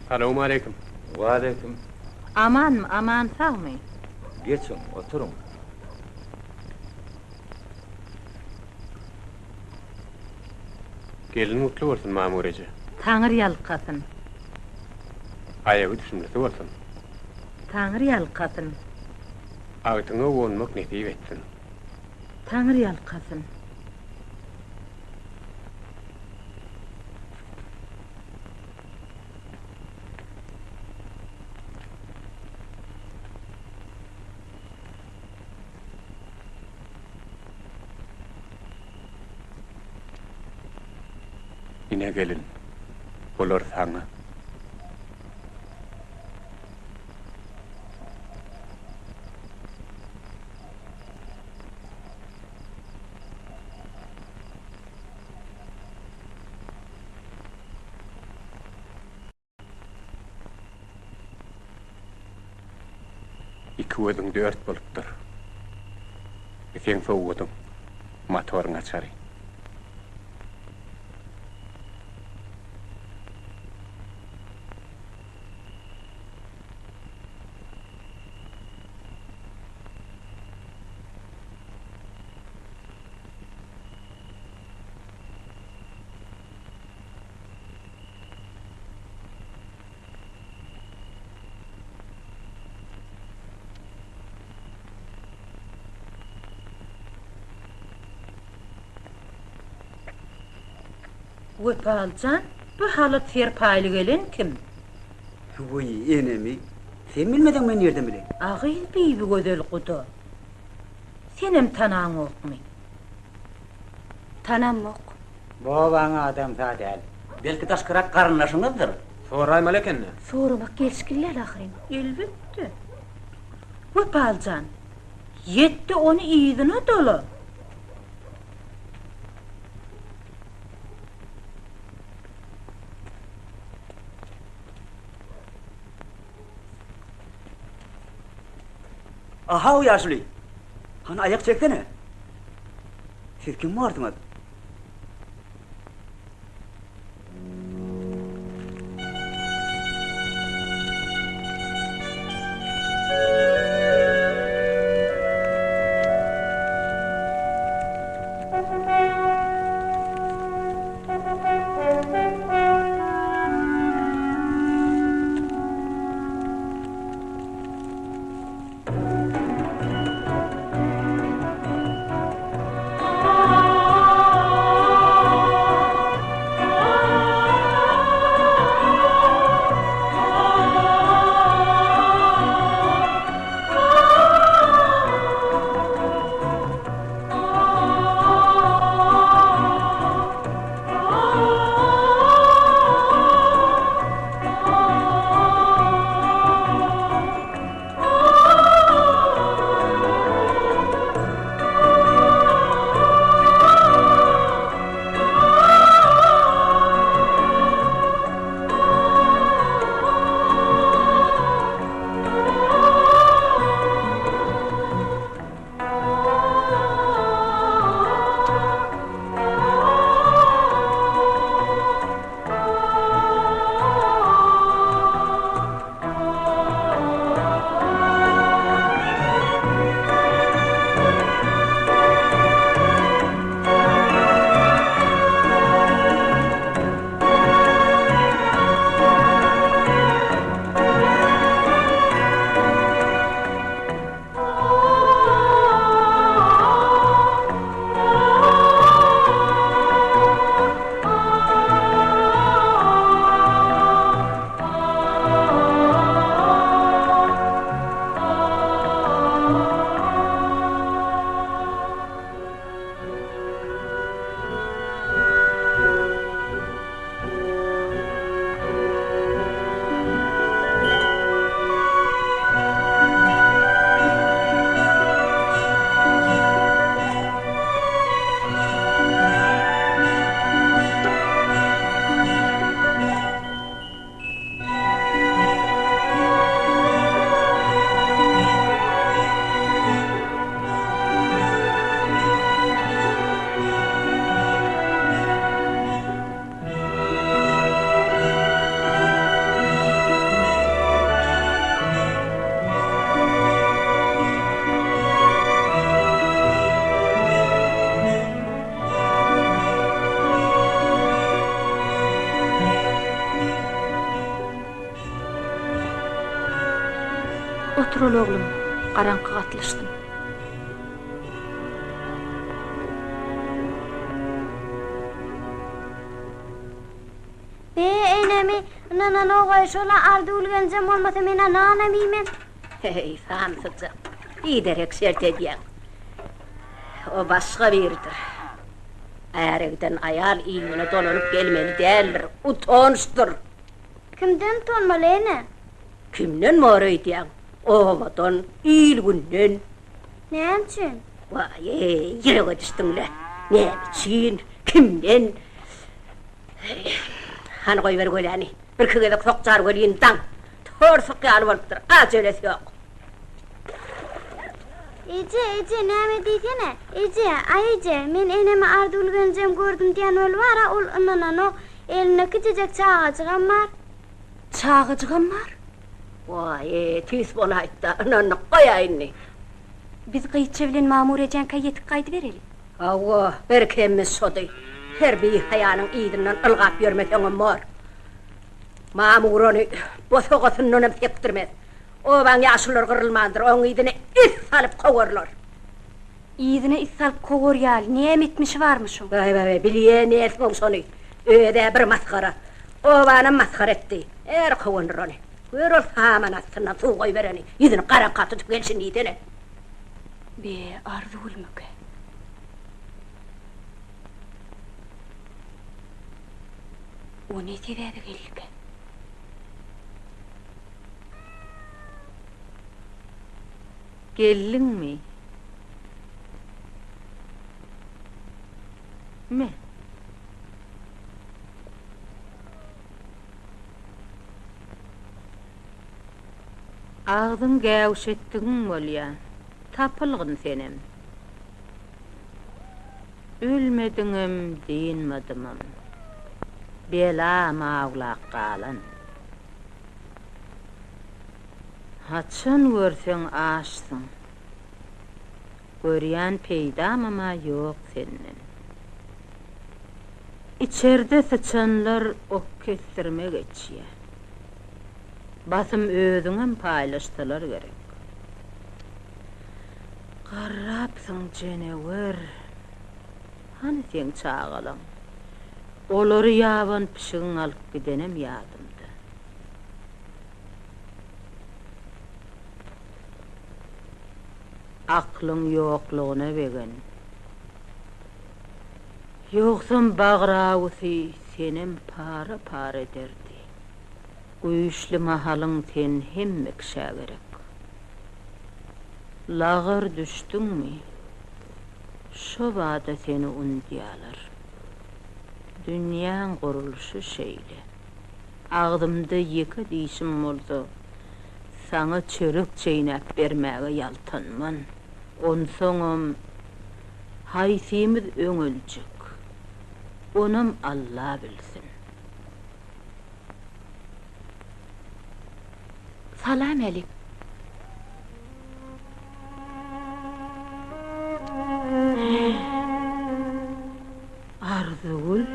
Salowmaleýkim. Waleýkim. Amanmy, aman sagmy? Geçiň, oturyň. Gelin gutly bolsun, Mamur eje. Taňry ýalkasyn. Aýagy düşümlisi bolsun. Taňry ýalkasyn. Agtyňa gonmak nesip etsin. Taňry ýalkasyn. Ine gelin, bular saňa. Iki gözüň dört bolupdyr. Bu seň sowgadyň, motoryň açary. Wepalyjan, bu halat serpaýly gelen kim? Wiý, enemi, sen bilmeseň men nirden bileýin? A gyz Bibigözel guda. Senem tanaňokmy? Tanamok. Bu obaň adamsy-a däl. Belki daşkyrak garyndaşyňyzdyr? Soraýmaly eken-dä. Soramak gelşikli däl ahyryn. Elbetde. Wepaly jan, ýet-de ony yzyna dola. Ahaw ýaşuly! Hany aýak çeksene! Siz kim borsuňyz? Oturaly oglum, garaňky gatlyşsyn. Be, enemi ynananok-aý, şol-a Arzuwly gelnejem bolmasa men-ä nanam iýmen. Heý, samsyjak, biderek şert edýäň. O başga biridir. Äre giden aýal il-güne dolanyp gelmeli däldir, utançdyr. Kimden utanmaly, ene? Kimden bor öýdýäň? Obadan, il-günden. Näme üçin? Waý-eý, ýürege düşdüň-le. Näme üçin? Kimden? Hany goýber göläni. Birki gezek sokjar welin daň. Torsuk ýaly bolupdyr, ajelesi ýok. Eje, eje, näme diýsene? Eje, aý eje, men enemi Arzuwly gelnejem gördüm diýen weli bar-a, ol ynananok. Elinde kiçijek çagajygam bar. Çagajygam bar? Waý, tüýs bolaýtda, ynandyk goýaý indi. Biz Gyýçja bilen Mamur ejäňkä ýetip gaýdybereli. Hawa, bir kemimiz şody. Her bihaýanyň yzyndan ylgap ýörmeseňem bor. Mamur ony bosagasyndanam sekdirmez. Obaň ýaşululary gyrylmandyr, oň yzyna it salyp kowarlar. Yzyna it salyp kowar ýaly näme etmişi barmyş oň? Waý-waý, bilýän dälsiň şony. Öz-ä bir masgara. Obanam masgara etdi. Är kowandyr ony. Gör ol saman astyndan suw goýbereni, ýüzüni garaňka tutup gelşini diýsene. Be, Arzygülmükä? O ne sebäbe geldikä? Geldiňmi? Me. Agzyň gäwşetdigiň bolýa, tapylgyn senem. Ölmediňem, dynmadymam. Belam awlak galan. Haçan görseň açsyň. Görýän peýdamam-a ýok senden. Içerde syçanlar ok kesdirme geçýä. Basym özüňem paýlaşsalar gerek. Garrapsyň jenewer. Hany seň çagalaň? Olary ýaban pişigiň alyp gidenem ýadymda. Aklyň ýoklugyna begen. Ýogsam bagrawusy senem para-para ederdi. Güýçli mahalyň sen hemme kişä gerek. Lagar düşdüňmi, şo bada seni undýalar. Dünýäň gurluşy şeýle. Agzymda ýeke dişim bolsa, saňa çörek çeýnäp bermäge ýaltanman. Onsoňam, haýsymyz öň öljek, onam Alla bilsin. Salam älik. Arzygül.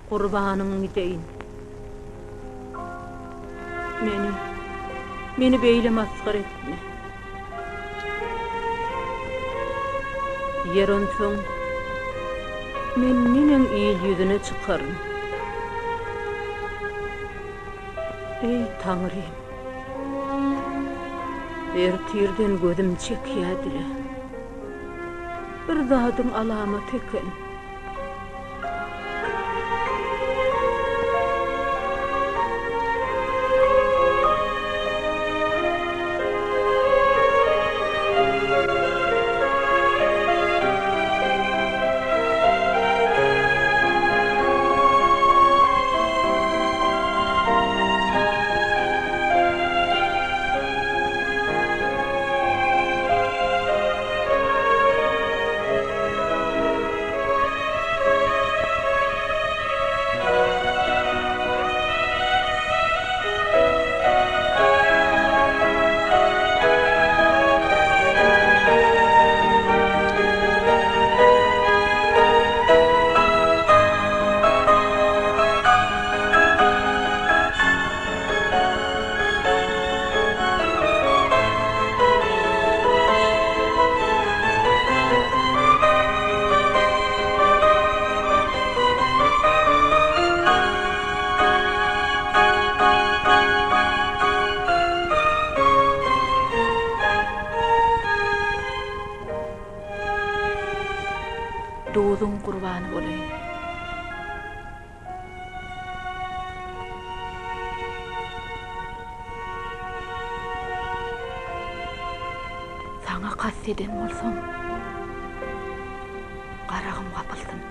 Gurbanyň gideýin. Meni, meni beýle masgara etme. Ýer onsoň, men neneň il ýüzüne çykaryn? Eý, Taňrym! Ertirden gözüm çekýä-dile. Bir zadyň alamaty eken. bolaýyn. Saňa kast eden bolsam, garagym gapylsyn.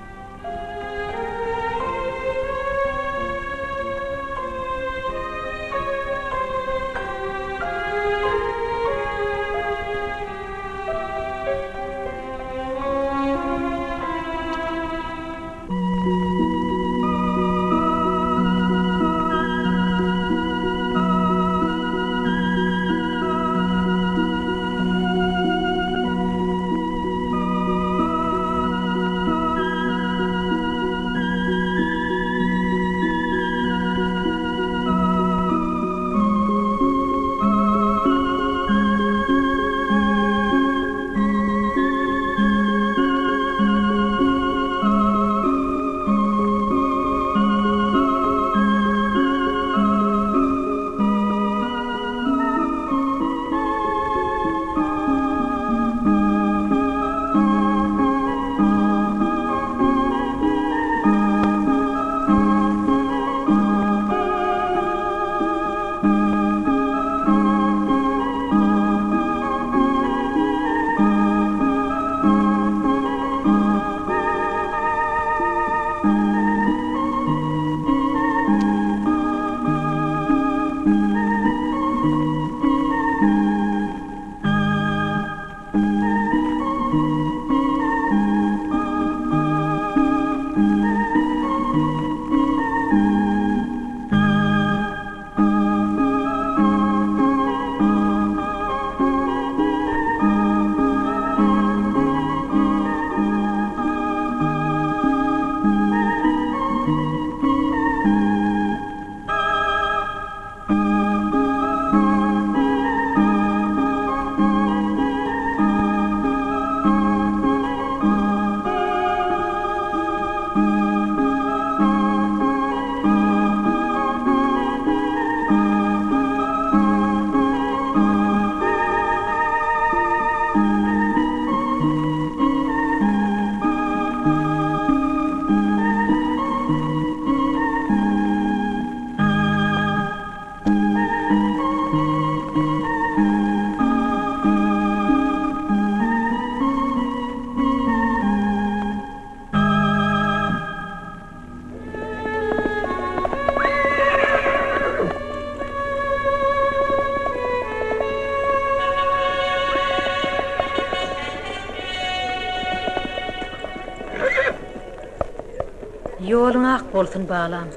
Ýoluň ak bolsun, balam.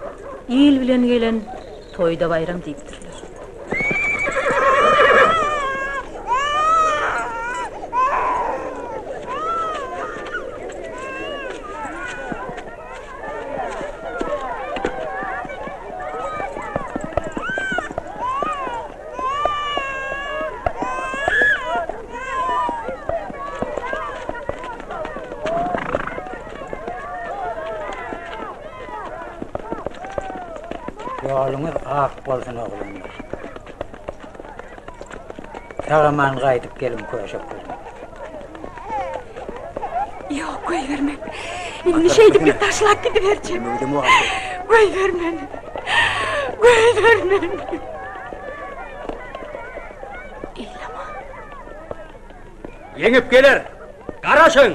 Il bilen gelen toýda baýram diýipdirler. Ýoluňyz ak bolsun oglanlar. Sag-aman gaýdyp geliň köşeklerim. Ýok, goýbermen. Indi şeýdip bir taşlap gidiberjek. Goýbermen. Goýbermen. Ilaman. Ýeňip geler. Garaşyň!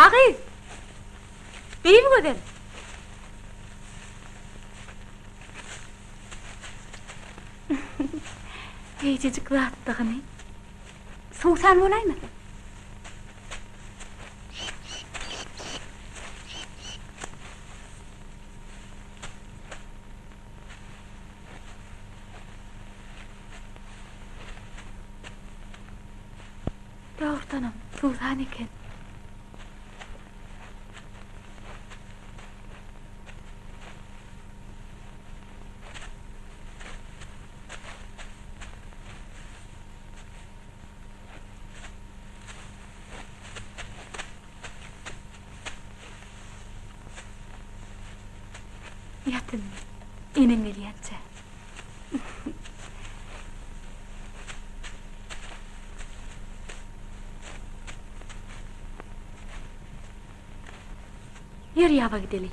A gyz! Bibigözel! Eýjejik zatdygyny. Suwsan bolaýmasyn? Dogrudanam, suwsan eken. Ýat indi, eneň gelýänçä. Ýör ýaba gideli.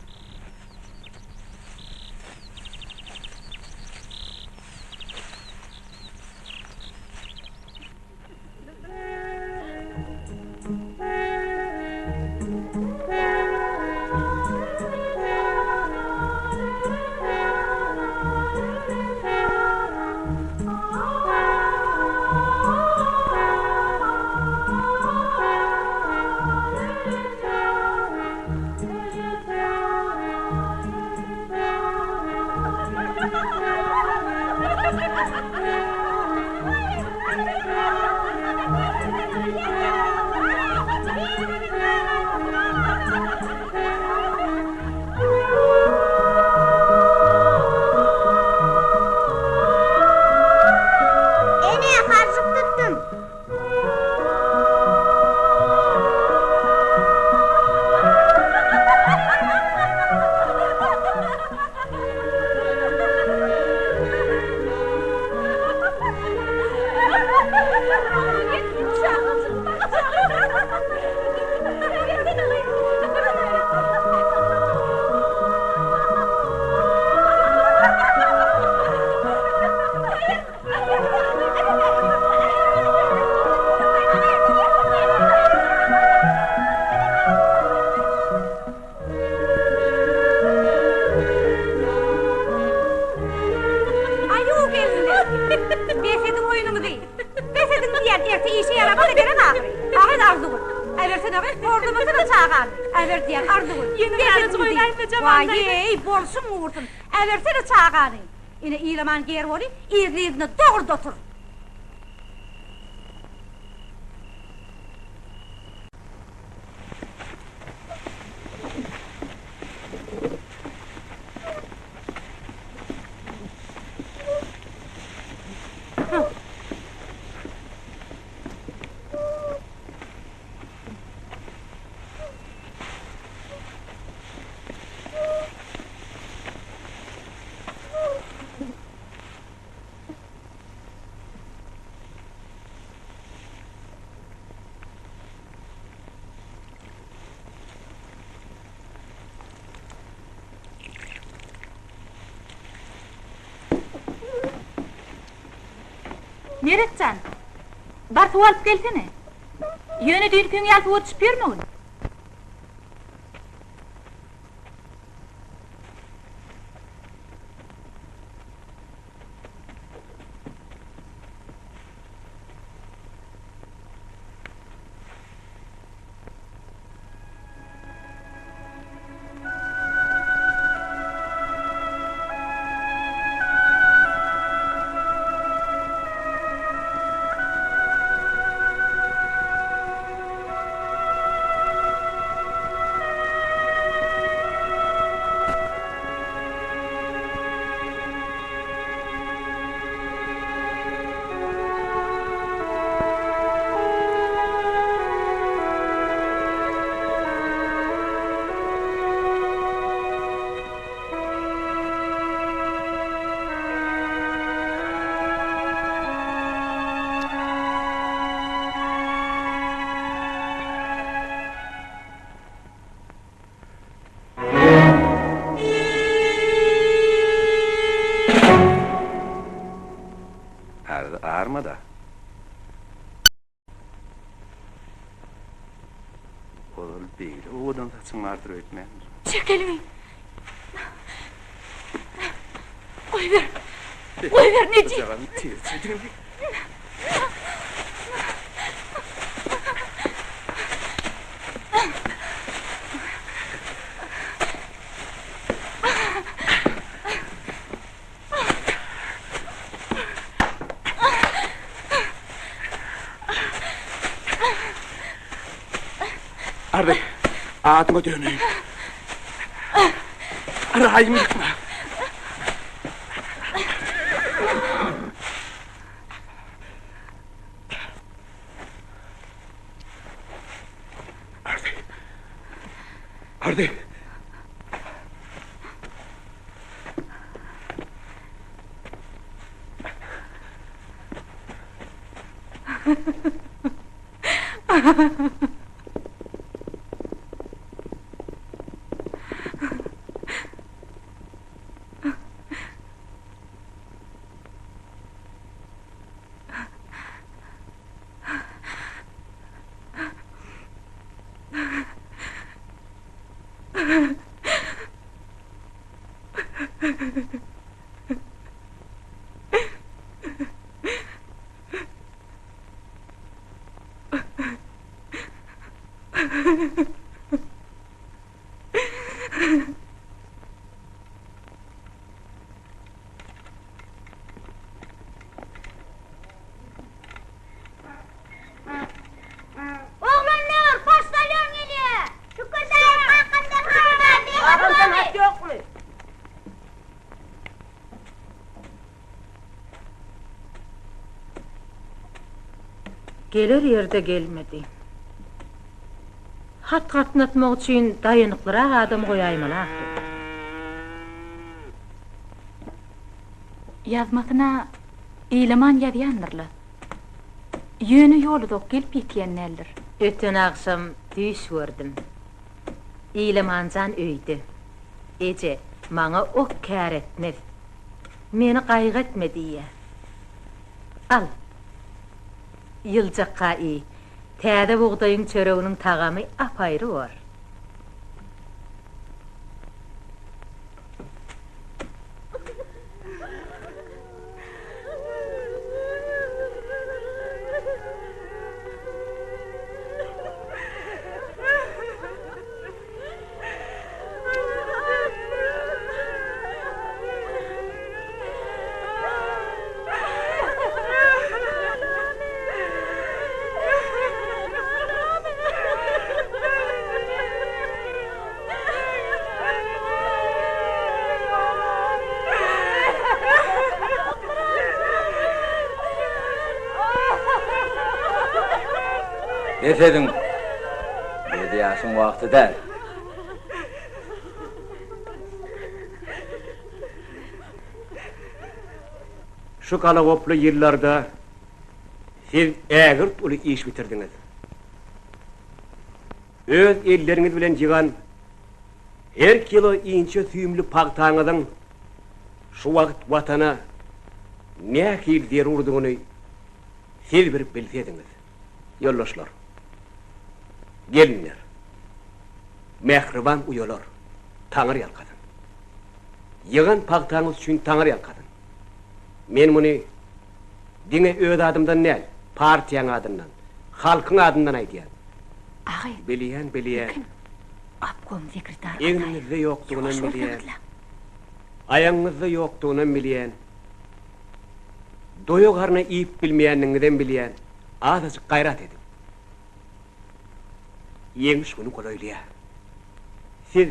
Ene, hažžyk tutdum. Aýuw gelsinler. Bes ediň oýnuňyzy. Bes ediň diýýän, erte işe ýaramaz ederem ahyry. Agyz Arzygül. Äbersene gyz, horlamasana çagany. Äber diýýän Arzygül. Bes ediň diý. Waý-eý, bolşuň gursun. Äbersene çagany. Ine Ilaman ger boly, yzly-yzyna dogruda otur. Meret jan, bar suw alyp gelsene. Ýöne düýnkiň ýaly suwa düşüp ýörmegin. Ozal beýle owadan saçyň bardyr öýtmändim. Çek eliňi. Goýber. Goýber Nejip. Bujagaz tizje diňle. Ardy, adyňa döneýin. Raýymy ýykma. Ardy. Ardy. Oglanlar, poçtalýon gelýär! Şükür daýy, kakamdan hat bar, Kakamdan hat ýokmy? Geler ýerde gelmedi. Hat gatnatmak üçin daýanyklyrak adam goýaýmaly ahyry. Ýazmasyna Ilaman ýazýandyr-la. Ýöne ýol uzak, gelip ýetýän däldir. Öten agşam düýş gördüm. Ilamanjan öýde. Eje, maňa ok kär etmez. Meni gaýgy etme diýýä. Al. Ýyljakka iý. Täze bugdaýyň çöreginiň tagamy ap-aýry bor. Bes ediň! Gözýaşyň wagty däl. Şu galagoply ýyllarda siz ägirt uly iş bitirdiňiz. Öz elleriňiz bilen ýygan her kilo inçe süýümli pagtaňyzyň şu wagt Watana nähili zerurdygyny siz bir bilsediňiz. Ýoldaşlar! Gelinler! Mähriban uýalar! Taňry ýalkasyn! Ýygan pagtaňyz üçin Taňry ýalkasyn! Men muny diňe öz adymdan däl, partiýaň adyndan, halkyň adyndan aýdýan. Agy, Bilýän, bilýän. Kim? Obkom sekretary Ataýew. Egniňizde ýokdugynam Ýuwaş bilýän. bolsaňyzla. Aýagyňyzda ýokdugynam bilýän. Doýa garna iýip bilmeýändigiňizem bilýän. Azajyk gaýrat ediň. Ýeňiş güni golaýlaýar. Siz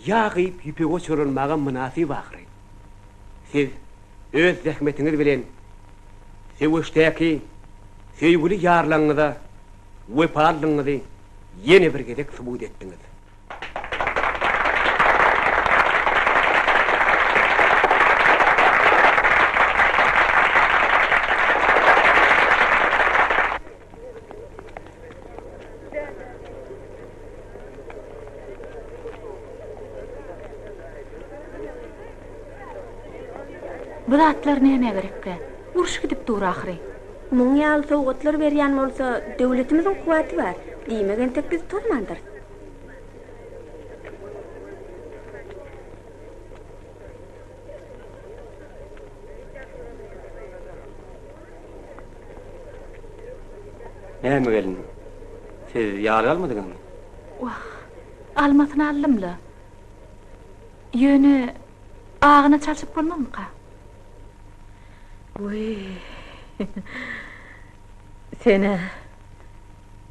ýag iýip ýüpege çolanmaga mynasyp ahyryn. Siz öz zähmetiňiz bilen söweşdäki söýgüli ýarlaryňyza wepalydygyňyzy ýene bir gezek subut etdiňiz. Bu zatlar nämä gerekkä? Uruş gidip dur ahyry. Muň ýaly sowgatlar berýän bolsa, döwletimiziň kuwwaty bar. Diýmek entek biz tozmandyrys. Näme gelin, siz ýaly almadyňyzmy? Wah, almasyny aldym-la. Ýöne agyna çalşyp bolmazmyka? Wiý, sen-ä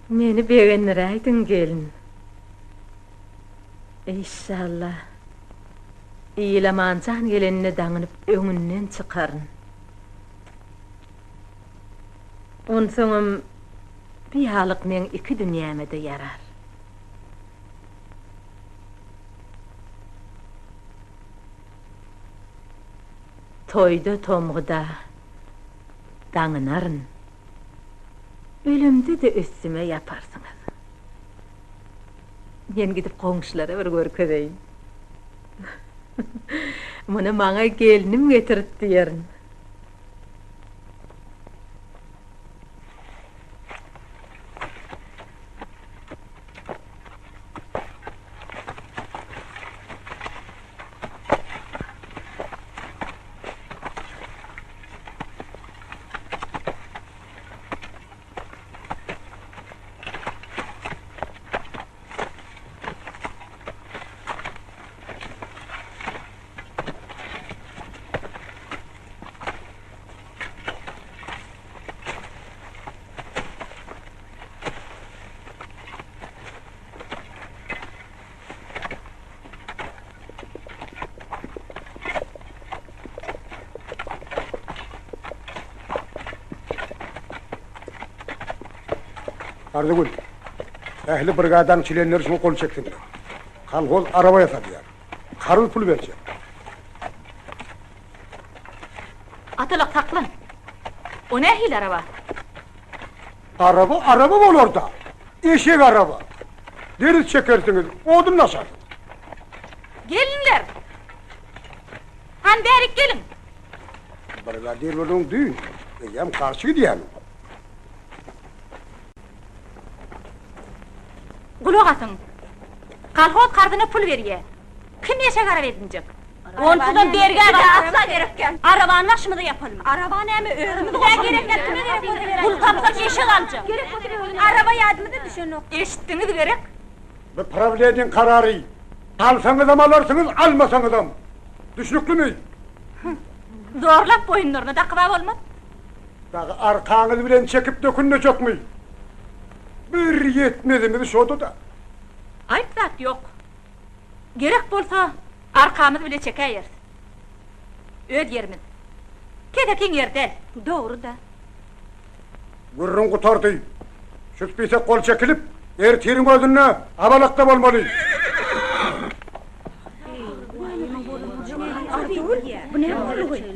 meni begendiräýdiň, gelin. Işşalla, Ilaman jan gelende daňynyp öňünden çykaryn. Onsoňam bu ýalyk meň iki dünýäme-de ýarar. Toýda-tomguda daňynaryn. Ölemde-de üstüme ýaparsyňyz. Men gidip goňşulara bir görkezeýin. Muny maňa gelnim getirip diýerin. Arzygül, ähli brigadaň çlenleri şuňa gol çeksinler. Kolhoz araba ýasadýar. Karz pul berjek. Atalyk saklan. O nähili araba? Araba araba bolar-da. Eşek araba. Deriz çekersiňiz, odun daşarsyňyz. Gelinler! Han bärik geliň! Brigadir bolan düýn, eýýäm garşy gidýärmiň? Gulak asyň! Kolhoz karzyna pul berýä. Kim eşek araba edinjek? Onsuzam bergä bar. Asla gerek däl. Arabany başymyza ýapalymy? Araba näme özümiz goşalymy? Gerek däl kime gerek bolsa beräýsin. Pul tapsak eşek aljak. Gerek bolsa özümiz. Araba ýadymyza düşenok. Eşitdiňiz gerek? Bu prawleniýeň karary. Alsaňyzam alarsyňyz, almasaňyzam. Düşnüklimi? Zorlap boýunlaryna dakyba bolmaz. Dagy arkaňyz bilen çekip dökünmejekmi? Bir ýetmezimiz şoda-da. Aýp zat ýok. Gerek bolsa, arkamyz bile çekäýeris. Öz ýerimiz. Kesekiň ýeri däl. Dogry-da. Gürrüň gutardy. Şu spisek gol çekilip, ertiriň özünde Abalakda bolmaly.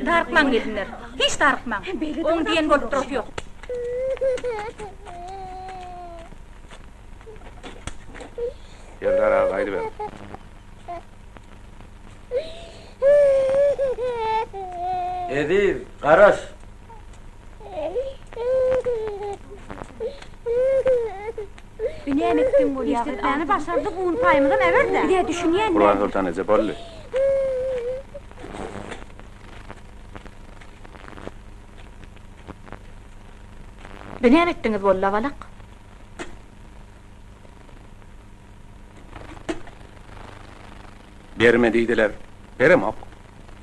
Darykmaň gelinler. Hiç darykmaň. Oň diýen bolup durasy ýok. Serdar aga gaýdyber. Eziz, garaş! Bu näme etdiň bolýa gyz? Işletmäni başardyk, un paýymyzam äber-dä. Biz-ä düşünýän däl. Gurbansoltan eje, boldy. Bu näme etdiňiz boldy, Abalak? Berme diýdiler. Beremok.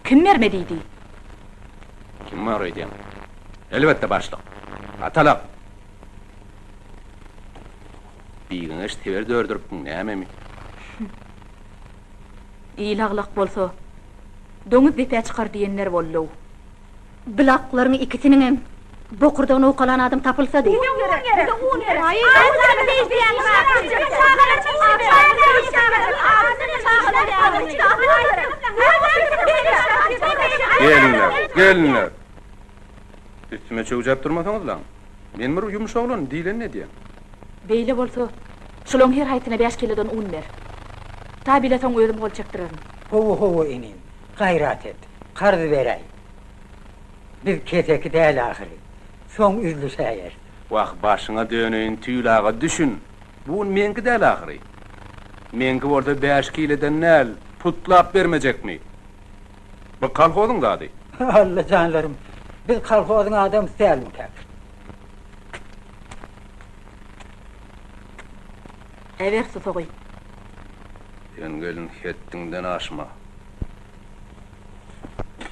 Kim berme diýdi? Kim bar öýdýäň? Elbetde başlyk. Atalak. Bigeňeş teber dördüripmiň nämemi? Il aglak bolsa, doňuz depä çykar diýenler boldy-ow. Bilaklaryň ikisiniňem bokurdagyny owkalan adam tapylsady. Bize un gerek. Bize un gerek. Gelinler, gelinler! Üstüme çöwjäp durmasaňyzlaň. Men bir ýumuş oglan, diýlenini edýän. Beýle bolsa, şulaň her haýsyna bäş kilodan un ber. Tabile soň özüm gol çekdirerin. Hawa, hawa, inim, gaýrat et, karz beräý. Biz keseki däl ahyry. Soň üzlüşäýeris. Wah, başyňa döneýin, Tüýli aga, düşün! Bu un meňki däl ahyry. Meňki bolsa bäş kileden däl, putlap bermejekmi? Bu kolhozyň zady. Alla janlarym, biz kolhozyň adamsy dälmikäk? Äber susagy. Sen gelin hetdiňden aşma.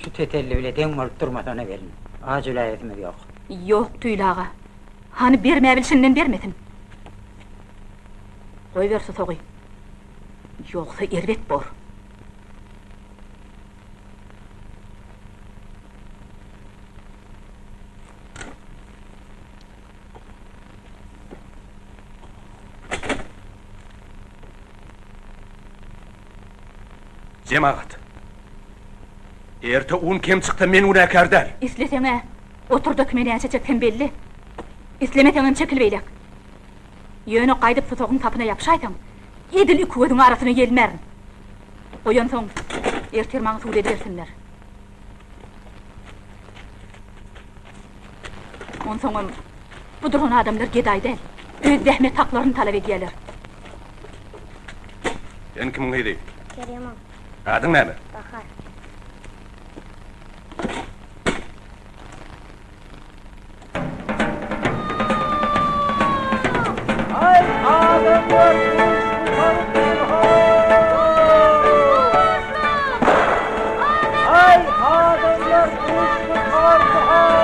Şu tetelli bile deň bolup durmasana gelin. Aç öläýesimiz ýok. Ýok Tüýli aga. Hany bermäbilşinden bermesin. Goýber susagy. Ýogsa erbet bor. Jemagat! Erte un kem çyksa men günäkär däl. Isleseň-ä, otur-da kime näçe çeksem belli. Islemeseňem çekil beýläk. Ýöne gaýdyp susagyň sapyna ýapyşaýsaň, edil ikigözüň arasyna ýelmärin. Goýansoň, ertir maňa sud edibersinler. Onsoňam, bu duran adamlar gedaý däl, öz zähmet haklaryny talap edýärler. Sen kimiň gyzy? Kerimiň. Adyň näme? Bahar. Aý, adamlar, bu iş gutarypdyr, how! Aý, adamlar, bu iş gutardy, how!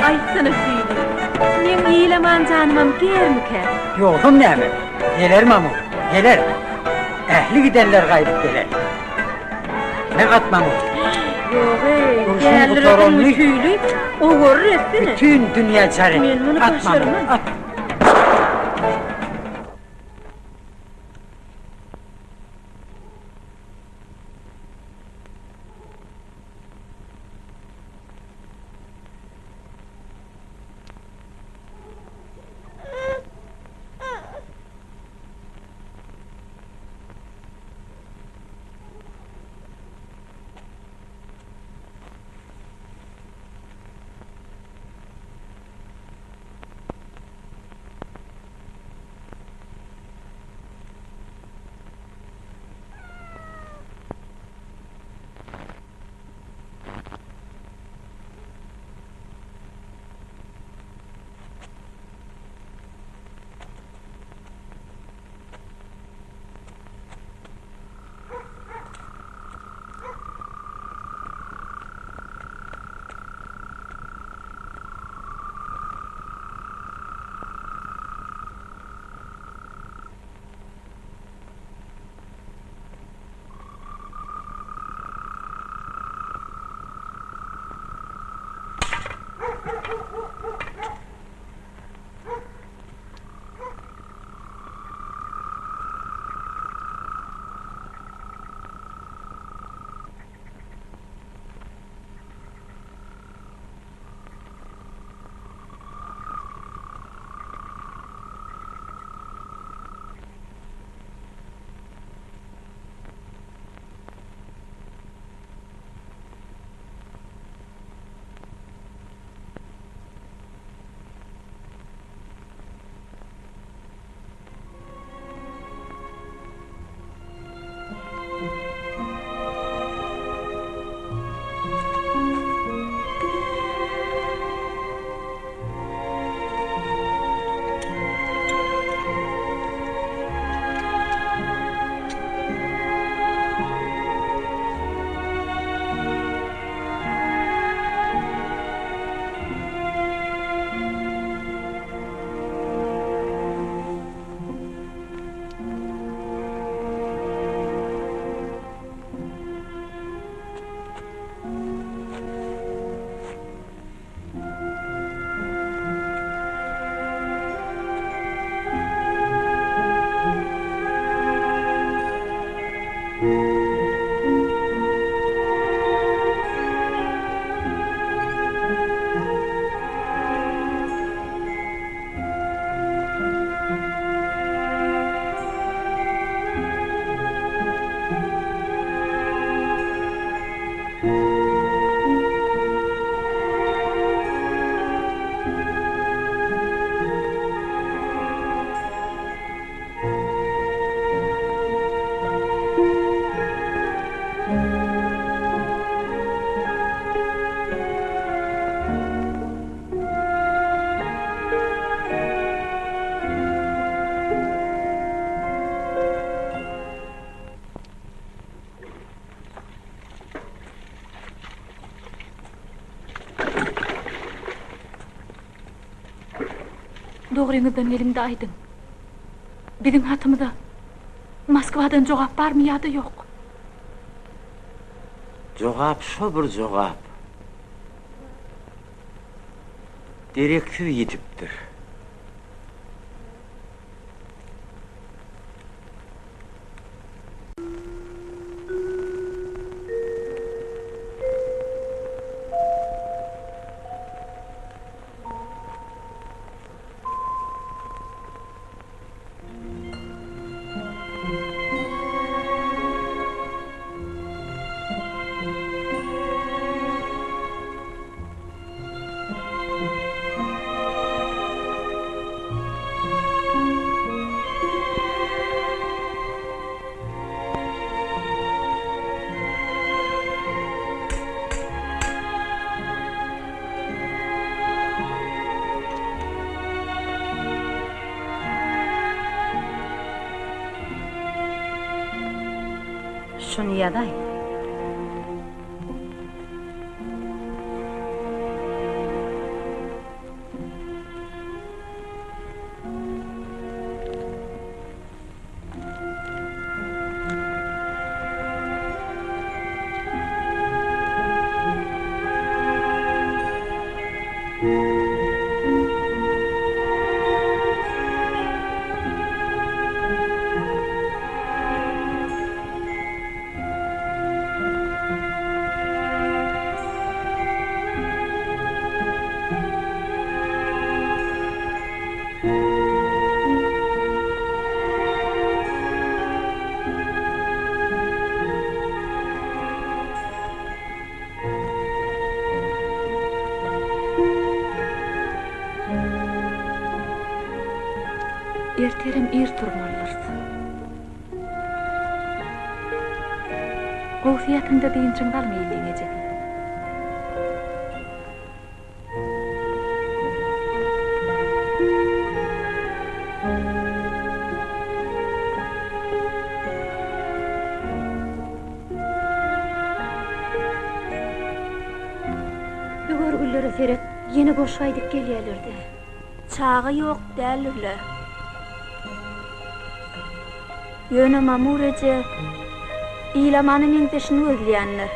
Aýtsana Tüýli, meň Ilaman janymam germikä? Ýogsam näme, geler Mamur, geler. Ähli gidenler gaýdyp geler. Ne gatmaň ol. Ýog-eý, Urşuň dälirediňmi gutaranyny Tüýli, owarra etsene. Bütin dünýä jar et. Men muny At Mamur, başarman. at. Dogryňyzdan geliň-de aýdyň. Biziň hatymyza Moskwadan jogap barmy ýa-da ýok? Jogap şo bir jogap. Dereksiz ýitipdir. Şuny ýazaý. Ertirem ir turmalydyrys. Gowsy ýatyňda dynjyňyzy alyň Illiň ejesi. Bu görgüllere seret, ýene boş gaýdyp gelýärler-dä. Çaga ýok däldir-le. Ýöne Mamur eje Ilamana meňzeşini gözleýändir.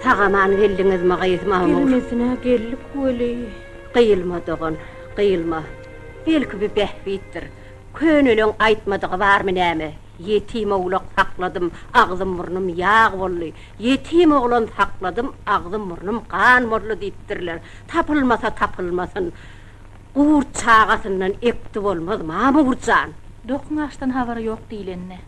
Sag-aman geldiňizmi gyz Mamur? Gelmesine geldik weli. Gyýylma dogan, gyýylma. Belki bu bähbitdir. Köneleň aýtmadygy barmy näme? Ýetim owlak sakladym, agzym-burnum ýag boldy. Ýetim oglan sakladym, agzym-burnum gan boldy diýipdirler. Tapylmasa tapylmasyn. Gurt çagasyndan ekdi bolmaz, Mamur jan. Dokuň açdan habary ýok diýlenine.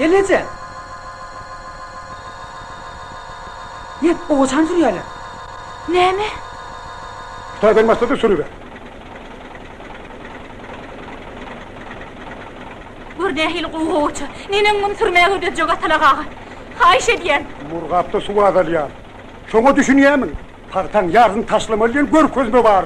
Gelneje! Ýet, gowaçany sürýärler. Näme? Hytaýdan başla-da sürüber. Gör nähili gowy gowaça. Neneň muny sürmäge dözjek Atalak aga. Haýyş edýän. Murgapda suw azalýar. Şoňa düşünýärmiň? Pagtaň ýaryny taşlamaly diýen görkezme bar.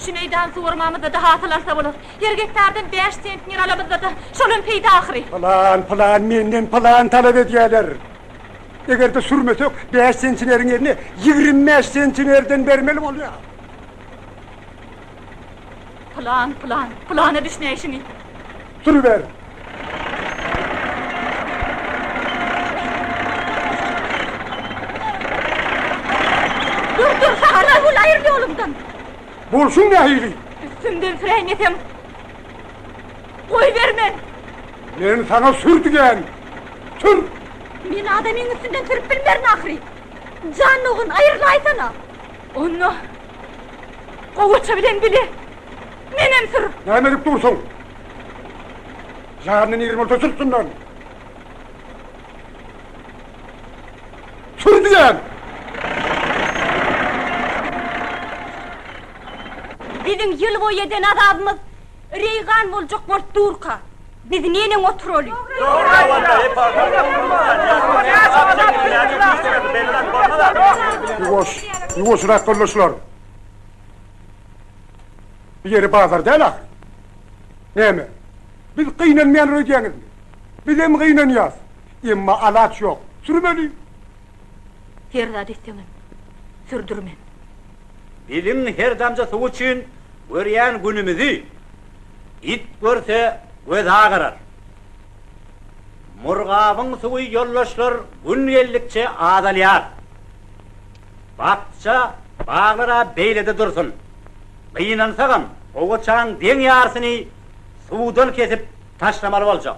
Şu meýdany suwarmamyzda-da hasyl alsa bolar. Her gektardan bäş sentner alamyzda-da, şolam peýda ahyry. Pylan, pylan menden pylan talap edýärler. Eger-de sürmesek, bäş sentneriň ýerine 25 sentnerden bermeli bolýar. Pylan, pylan, pylana düşnäýşiňi. Sürüber. Dur, dur, sakla, gul, aýryl ýolumdan. Bolşuň nähili? Üstümden süräýmeseň, goýbermen. Men saňa sür diýýän. Sür! Men adamyň üstünden sürüp bilmerin ahyry. Jan dogan, aýrylaýsana. Onda gowaça bilen bile menem sür. Näme edip dursuň? Janyn ýerim bolsa sürtsünler. Sür diýýän! Biziň ýyl boýy eden azabymyz reýgan boljak bolup durka, biz neneň oturaly? Ýuwaş, ýuwaşrak gollaşlar. Bu ýeri bazar däl ahyry. Näme, biz gynanmaýan öýdýäňizmi? Bizem gynanýas. Emma alaç ýok. Sürmeli. Her zat etseňem, sürdürmen. Biziň her damja suw üçin görýän günümizi it görse gözi agarar. Murgabyň suwy ýoldaşlar gün geldikçe azalýar. Bakja baglar-a beýlede dursun. Gynansagam, gowaçaň deň ýarysyny suwdan kesip taşlamaly boljak.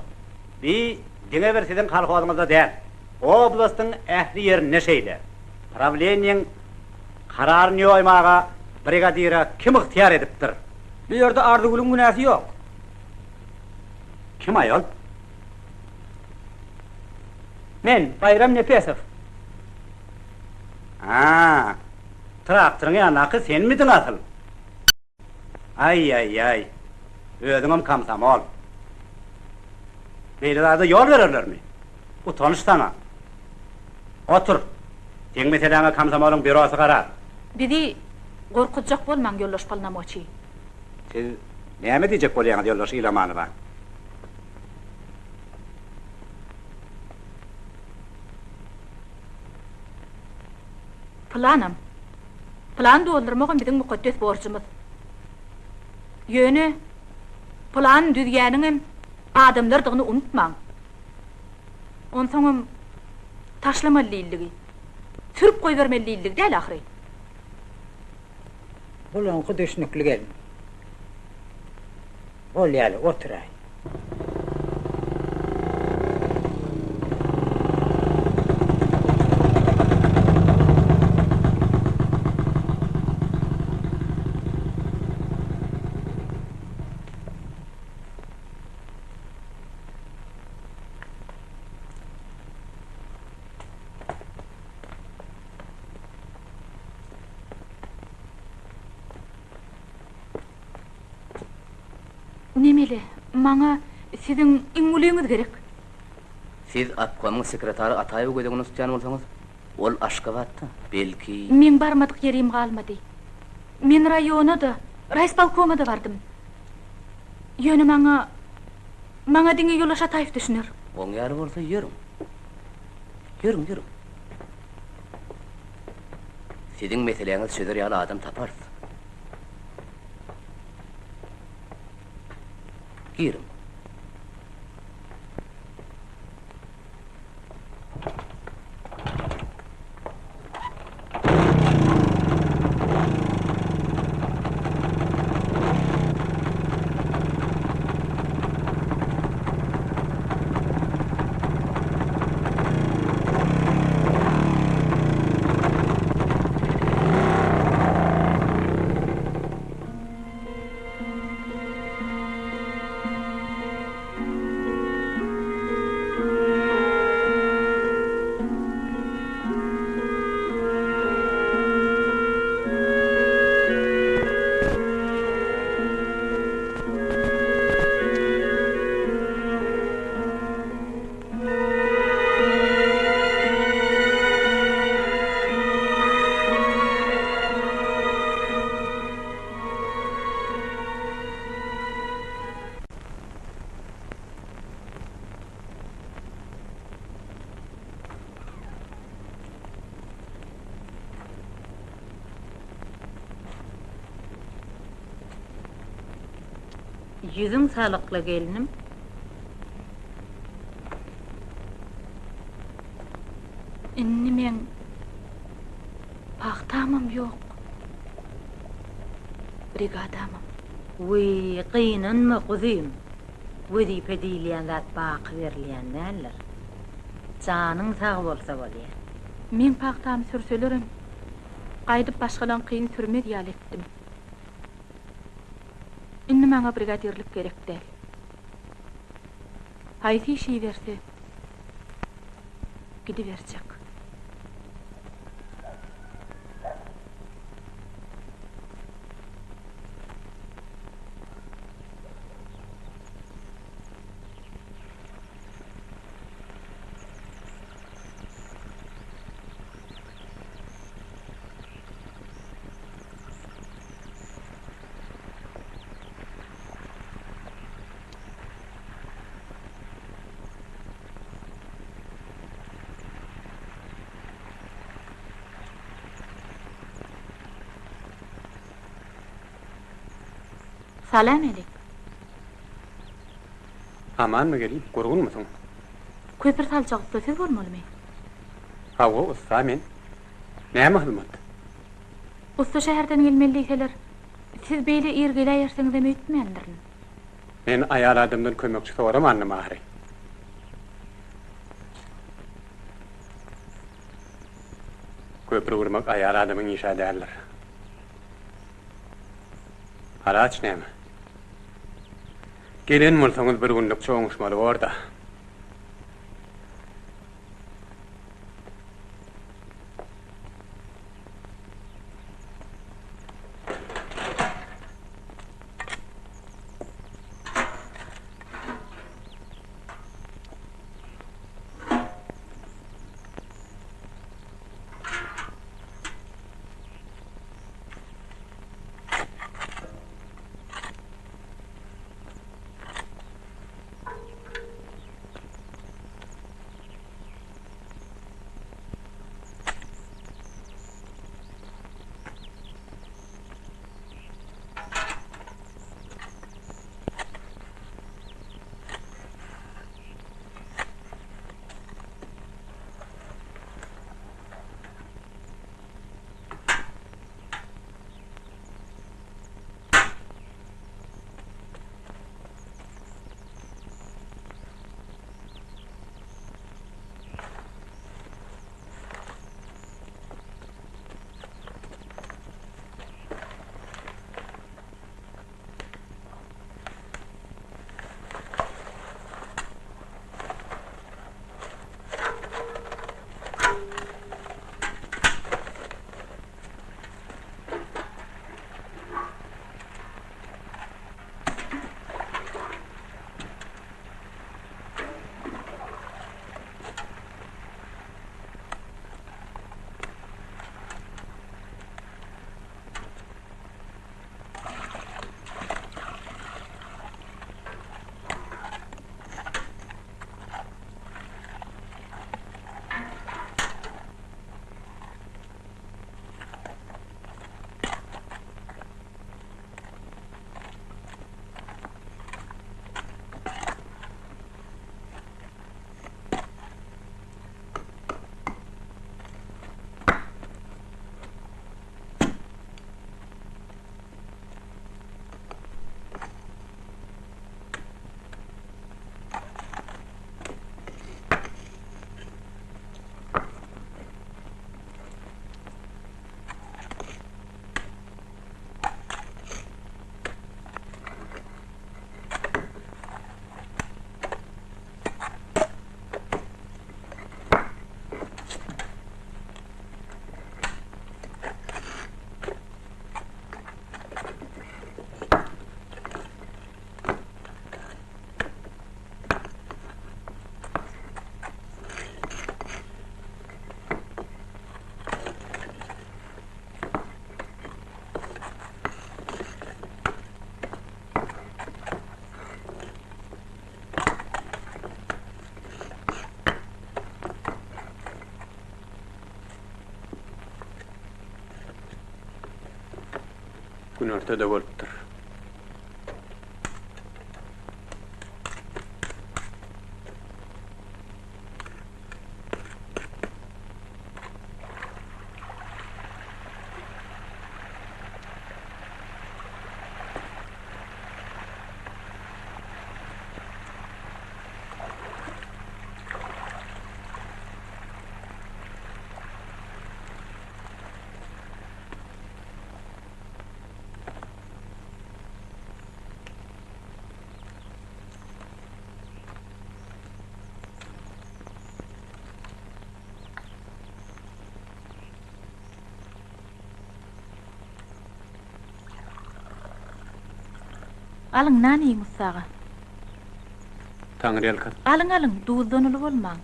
Bi diňe bir siziň kolhozyňyzda däl, oblastyň ähli ýerinde şeýle. Prawleniýeň kararyny ýoýmaga brigadire kim ygtyýar edipdir? Bu ýerde Arzygülüň günäsi ýok. Kim aýol? Men, Baýram Nepesow. A, traktoryň ýanyndaky senmidiň asyl? Aý-aý-aý, özüňem komsomol. Beýle zada ýol bererlermi? Utanyş saňa. Otur. Seň meseläňe komsomolyň býurosy garar. Bizi gorkuzjak bolmaň, ýoldaş polnomoçiý. Siz näme diýjek bolýaňyz, ýoldaş Ilamanowa? Planam. Plan doldurmagam biziň mukaddes borjumyz. Ýöne plan düzýäniňem adamlardygyny unutmaň. Onsoňam taşlamaly diýildigi, sürüp goýbermeli diýildigi däl ahyry. Bulaňky düşnükli gelin. Bolýaly, oturaý. Nemeli, maňa siziň iň ulyňyz gerek. Siz obkomyň sekretary Ataýewi göz öňünde tutýan bolsaňyz, ol Aşgabatda, belki. Meň barmadyk ýerim galmady. Men raýona-da, raýispolkoma-da bardym. Ýöne maňa, maňa diňe Ýoldaş Ataýew düşüner. Oň ýaly bolsa ýörüň. Ýörüň, ýörüň. Siziň meseläňizi çözer ýaly adam taparys. Giriň. Ýüzüň salykly gelnim. Indi meň pagtamam ýok, brigadamam. Wiý, gynanma, guzym. Wezipe diýilýän zat baky berilýän däldir. Janyň sag bolsa bolýa. Meň pagtamy sürselerem, gaýdyp başgalaňkyny sürmez ýaly etdim. Indi maňa brigadirlik gerek däl. Haýsy iş iberse, gidiberjek. Salam elik. Amanmy gelin, gurgunmysyň? Köpri saljak ussa siz bolmalymy? Hawa, ussa men. Näme hyzmat? Ussa şäherden gelmeli diýseler, siz beýle ir geläýersiňizem öýtmändirin. Men aýal adamdan kömekçi soramandym ahyry. Köpri gurmak aýal adamyň iş-ä däldir. Halaç näme? Gelen bolsaňyz bir günlükçe oňuşmaly bor-da. Günorta-da bolupdyr. Alyň, nan iýiň, ussa aga. Taňryýalkasyn. Alyň, alyň, duzdan uly bolmaň.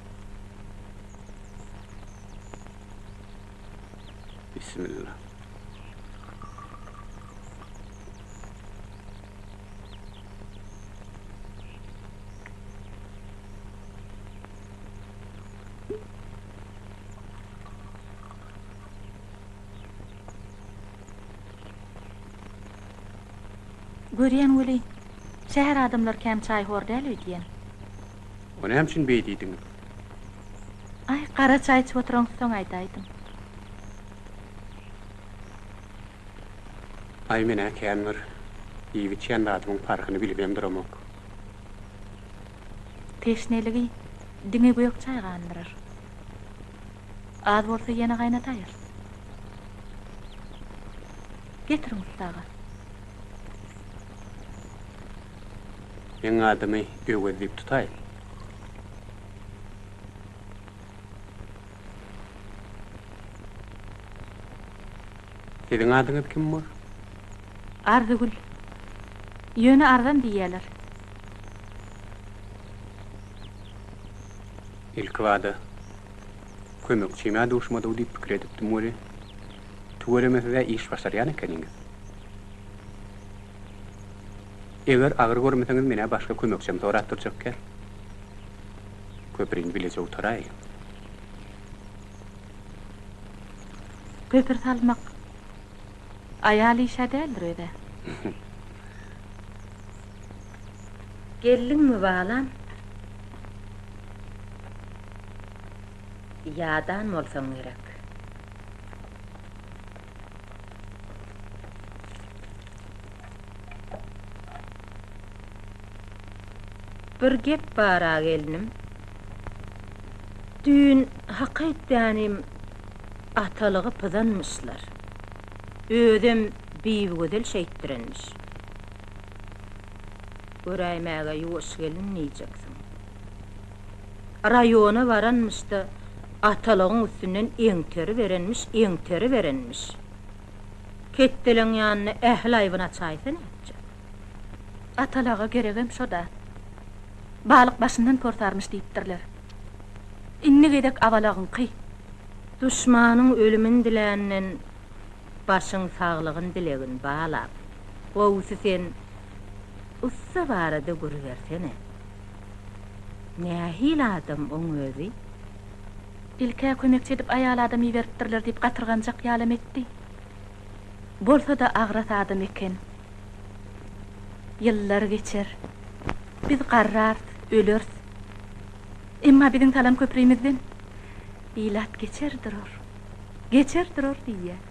Bismilla. Görýän weli, şäher adamlary kän çaýhor däl öýdýän. O näme üçin beý diýdiňiz? Aý, gara çaý içip oturansoň aýdaýdym. Aý, men-ä kän bir iýip-içýän zadymyň parhyny bilibem duramok. Teşneligi diňe gök çaý gandyrar. Az bolsa ýene gaýnataýarys. Getiriň ussa aga. Meň adymy Öwez diýip tutaý. Siziň adyňyz kim bor? Arzygül. Ýöne Arzam diýýäler. Ilkibada kömekçime duşmadygy diýip pikir edipdim weli, tüweleme siz-ä iş başarýan ekeniňiz. Eger agyr görmeseňiz men-ä başga kömekçem sorap durjak gel. Köprini bileje gutaraýyň. Köpri salmak aýal iş-ä däldir öz-ä. Geldiňmi, balam? Ýadan bolsaň gerek. Bir gep bar-a gelnim. Düýn hak aýtýanym atalygy pyzanmyşlar. Özem Bibigözel şeýtdirenmiş. Göräýmäge ýuwaş gelin diýjeksiň. Raýona baranmyş-da, atalygyň üstünden eňteriberenmiş, eňteriberenmiş. Ketdeleň ýanynda ähli aýbyny açaýsa nätjek? Atalaga geregem şo-da. Balyk başyndan porsarmyş diýipdirler. Indi gezek abalagyňky. Duşmanyň ölümin diländen başyň saglygyn dilegin, balam. Gowusy sen ussa barada gür bersene. Nähili adam oň özi? Ilk-ä kömekçi edip aýal adam iberipdirler diýip gatyrganjak ýalam etdi. Bolsa-da agras adam eken. Ýyllar geçer. Biz garrarys, öleris. Emma biziň salan köprümizden ilat geçer durar. Geçer durar diýýär.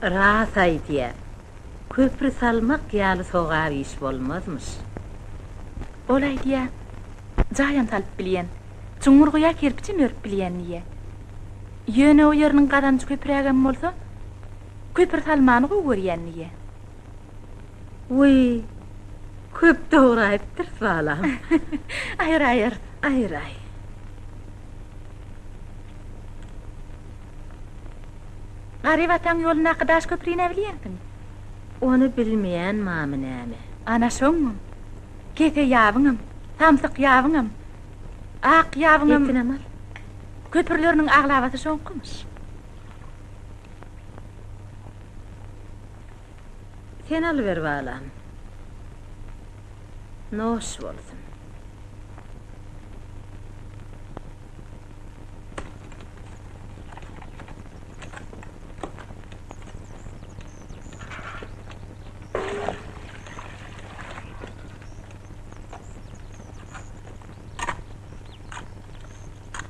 Ras aýdýa. Köpri salmak ýaly sogap iş bolmazmyş. Ol aýdýa, Jaýam salyp bilýän, çuňňur guýa kerpiçem örüp bilýän diýýä. Ýöne o ýeriniň gazanjy köprägem bolsa, köpri salmany gowy görýän diýýä. Wiý, köp dograýypdyrys balam. Aýraýarys. Aýraý. Garyp ataň ýolundaky daş köprini-ä bilýänsiň. Ony bilmeýän mamy näme? Ana şoňňam, kese ýabyňam, samsyk ýabyňam, ak ýabyňam Etinem al. köprüleriniň aglabasy şoňkymyş. Sen alyber balam. Noş bolsun.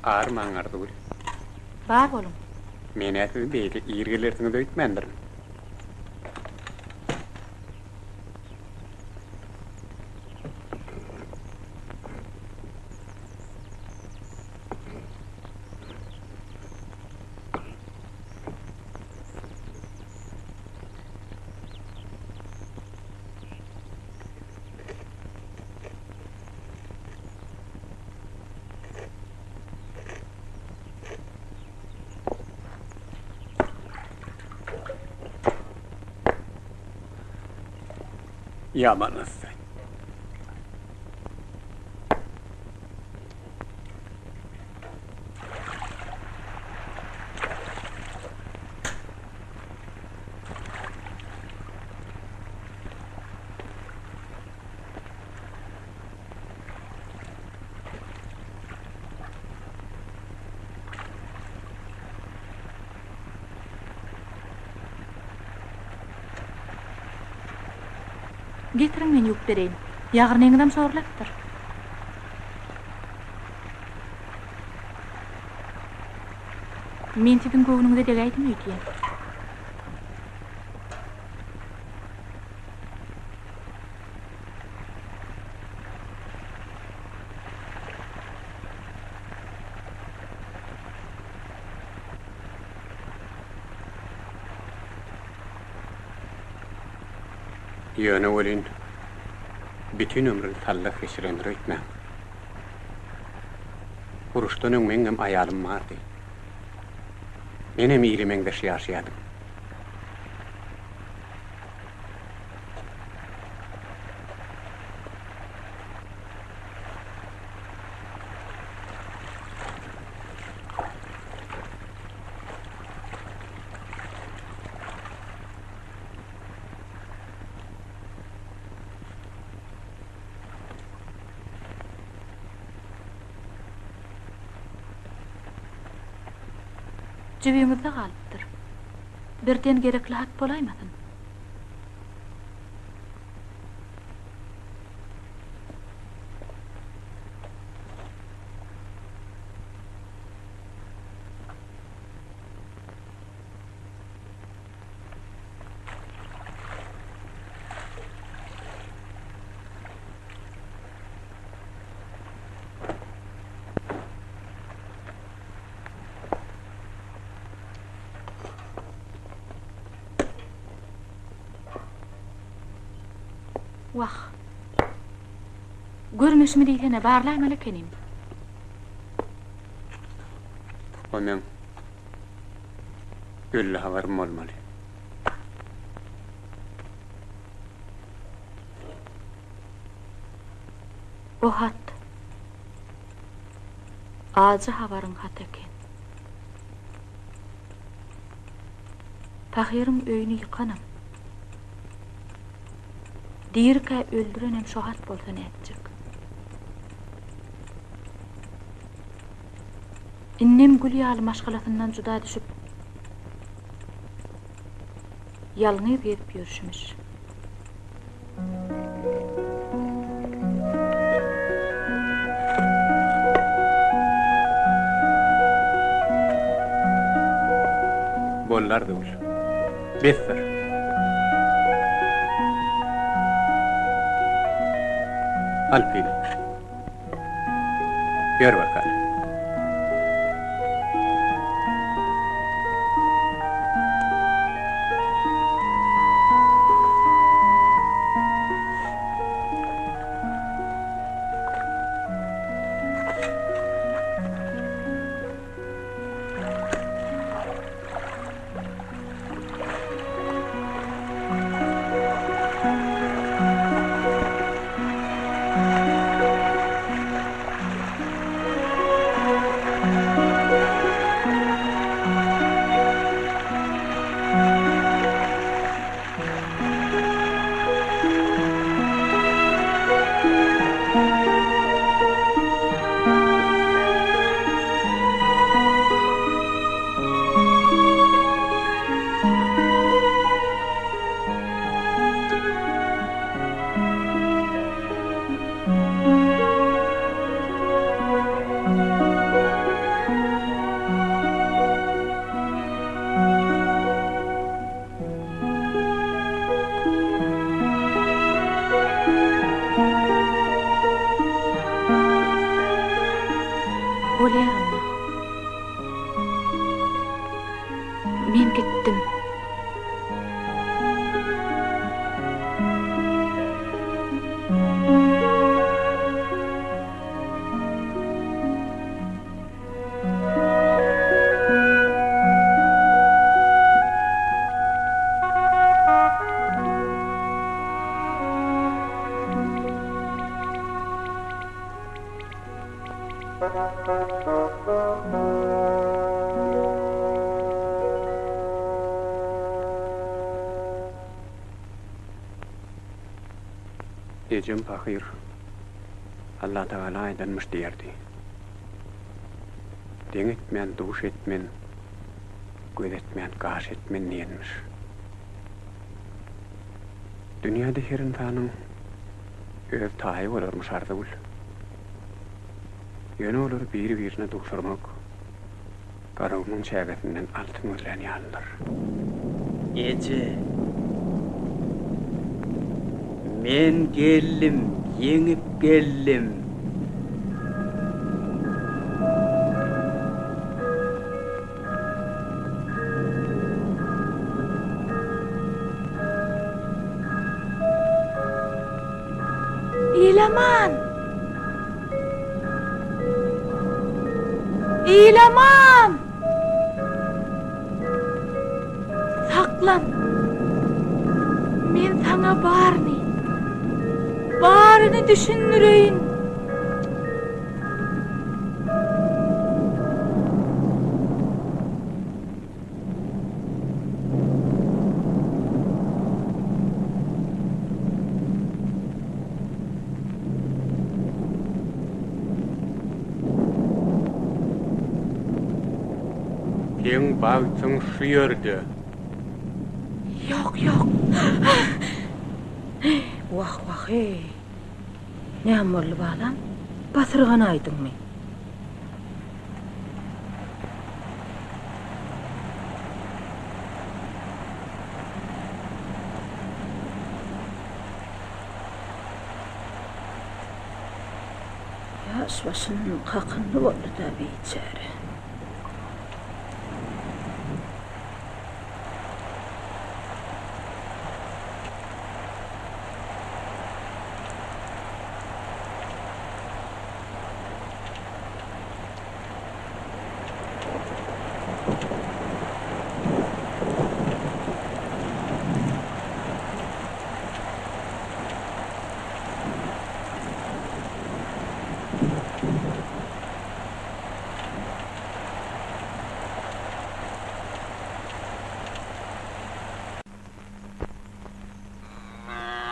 Armaň Arzygül. Bar boluň. Men-ä siz beýle ir gelersiňiz öýtmändirin. Ýaman yssy. Getiriň men ýuwup bereýin. Ýagyrnyňyzam şorlapdyr. Men siziň göwnüňize degäýdim öýdýän. Ýöne welin, bütin ömrüni sallah geçirendir öýtmäň. Uruşdan öň meňňem aýalym bardy. Menem ile meňzeş ýaşaýadym. Jübiňizde galypdyr. Birden gerekli hat bolaýmasyn? Wah. Görmeşimi diýsene, barlaýmaly ekenim. O meň ölli habarym bolmaly. O hat ajy habaryň haty eken. Pahyryň öýüni ýykanam, dirikä öldürenem şo hat bolsa nätjek. Indem gül ýaly maşgalasyndan juda düşüp, ýalňyz gezip ýörşümiş. Boldy Arzygül. Besdir. Al pili. Ýör bakaly. Ejem pahyr, Allatagala aýdanmyş diýerdi. Deň etmän duş etmen, göz etmän gaş etmen diýenmiş. Dünýäde her ynsanyň öz taýy bolarmyş Arzygül. Ýöne olary biri-birine duşurmak Garagumuň çägesinden altyn gözlän ýalydyr. Eje! Men geldim, ýeňip geldim. Ilaman! Ilaman! Saklan! Men saňa baryny, baryny düşündireýin. Seň bagtyň şu ýerde. Ýok, ýok. Wah, wah-eý. Näme boldy, balam? Basyrganaýdyňmy? Ýaş başyndan kakyndy boldy-da biçäre.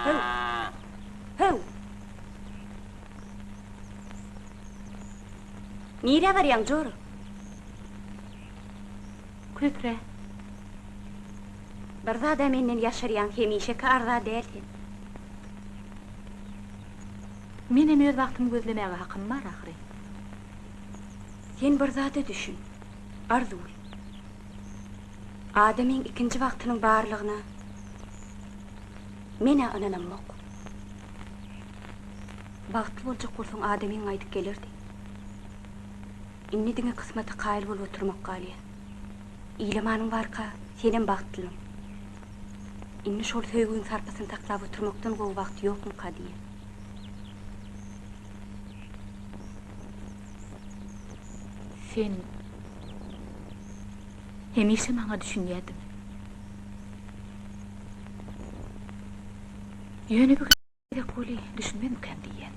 Höw! Höw! Nirä barýaň, jora? Köprä. Bir zad-a menden ýaşyrýaň, hemişeki arza däl sen. Menem öz bagtymy gözlemäge hakym bar ahyry. Sen bir zada düşün, Arzygül. Adamyň ikinji bagtynyň barlygyna men-ä ynanamok. Bagtly boljak bolsaň adamyň gaýdyp gelerdi. Indi diňe kysmata kaýyl bolup oturmak galýar. Ilamanyň barka senem bagtlyň. Indi şol söýgüň sarpasyny saklap oturmakdan gowy bagt ýokmuka diýýän. Sen hemişe maňa düşünýärdiň. Ýöne bu gezek weli düşünmezmikäm diýýän.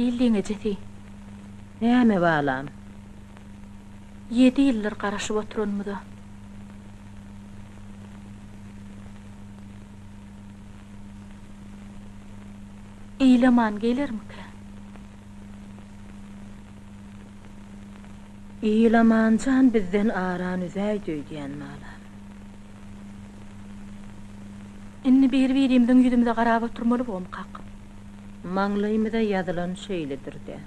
Illiň ejesi. Näme balam? Ýedi ýyldyr garaşyp oturanymyza. Ilaman gelermikä? Ilamanjan bizden arany üzäýdi öýdýän balam. Indi bir-birimiziň ýüzümize garap oturmaly bomkak. Maňlaýymyza ýazylan şeýledir-dä.